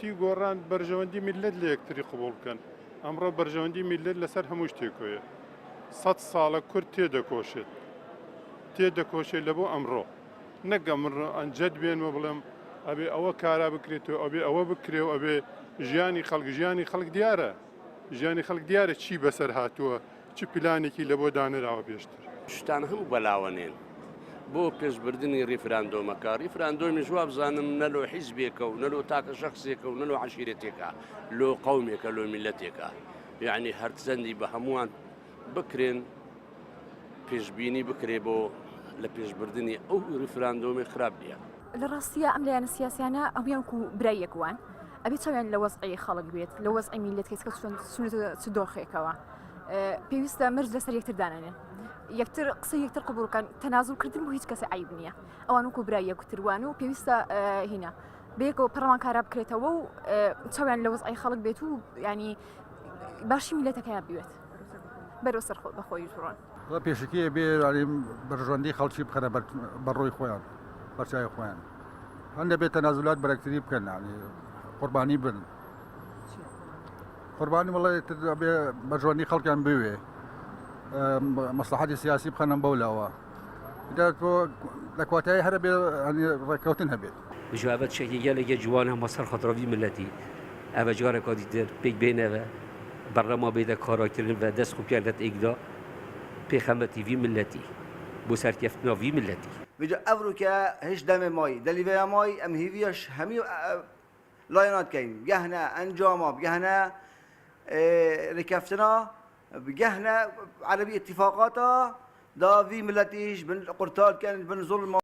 یەکێتی و گۆڕان بەرژەوەندی میللەت لە یەکتری قبوڵ بکەن. ئەمڕۆ بەرژەوەندی میللەت لەسەر هەموو شتێکۆیە. سەت ساڵە کورد تێدەکۆشێت. تێدەکۆشێت لە بۆ ئەمڕۆ. نەک ئەمڕۆ ئەنجەت بێنمە بڵێم ئەبێ ئەوە کارا بکرێت و ئەبێ ئەوە بکرێ و ئەبێ ژیانی خەڵک ژیانی خەڵک دیارە. ژیانی خەڵک دیارە چی بەسەر هاتووە. چ پلانێکی لەبۆ دانراوە پێشتر؟ شتان هەموو بەلاوە نێن بۆ پێشبردنی ڕیفراندۆمەکە، ڕیفراندۆمیش وابزانم نە لۆ حیزبێکە و نە لۆ تاکە شەخسێکە و نە لۆ عەشیرەتێکە، لۆ قەومێکە، لۆ میللەتێکە، یەعنی هەرچەندی بە هەمووان بکرێن پێشبینی بکرێ بۆ لە پێشبردنی ئەو ڕیفراندۆمێ خراپ نییە. لە ڕاستیا ئەم لایەنە سیاسیانە هەموویان وەکو برای یەک وان ئەبێ چاویان لە وەزعی خەڵک بێت لە وەزعی میللەت کە چۆن چونەتە چ دۆخێکەوە پێویستە مەرج لەسەر یەکتر دانەنێن یەکتر قسە یەکتر قبوڵ بکەن تەنازول کردن بۆ هیچ کەسێ عیب نییە ئەوان وەکو برای یەکتر وان و پێویستە هینا بەیەکەوە پەرلەمان کارا بکرێتەوە و چاویان لە وەزعی خەڵک بێت و ینی باشی میلەتەکەیان بوێت بەرەو سەر بەخۆی بڕۆن. وە پێشەکی ئەبێ یانی بەرژەوەندی خەڵکی بخەنە بەر بەڕووی خۆیان بەرچاوی خۆیان هەندە بێ تەنازولات بەرەکتری بکەن یانی قوربانی بن قوربانی وڵێ بێ بەرژەوەندی خەڵکیان بوێ مەسلحەتی سیاسی بخەنە بەو لاوە تۆ لە کۆتایی هەرە بێ ڕێککەوتن هەبێت. جوابە چێکی گەلێکێ جوانە مەسەر خەترەڤی ملەتی ئەڤە جارەکا دیتر پێک بێنەڤە بەرنەما بێتە کاراکردن ڤە دەست خو پیاگەت ئێکدا پێخەمەتی ڤی ملەتی بۆ سەرکەفتنا ڤی ملەتی. ڤیجا ئەڤروکە هش دەمێ مای دەلیڤەیا مای ئەم هیڤیەش هەمی لایەنات کەین بگەهنە ئەنجاما بگەهنە رێکەفتنا بگەهنە عەرەبی ئیتیفاقاتا دا ڤی ملەتیش بن قورتال کەن بن زوڵما.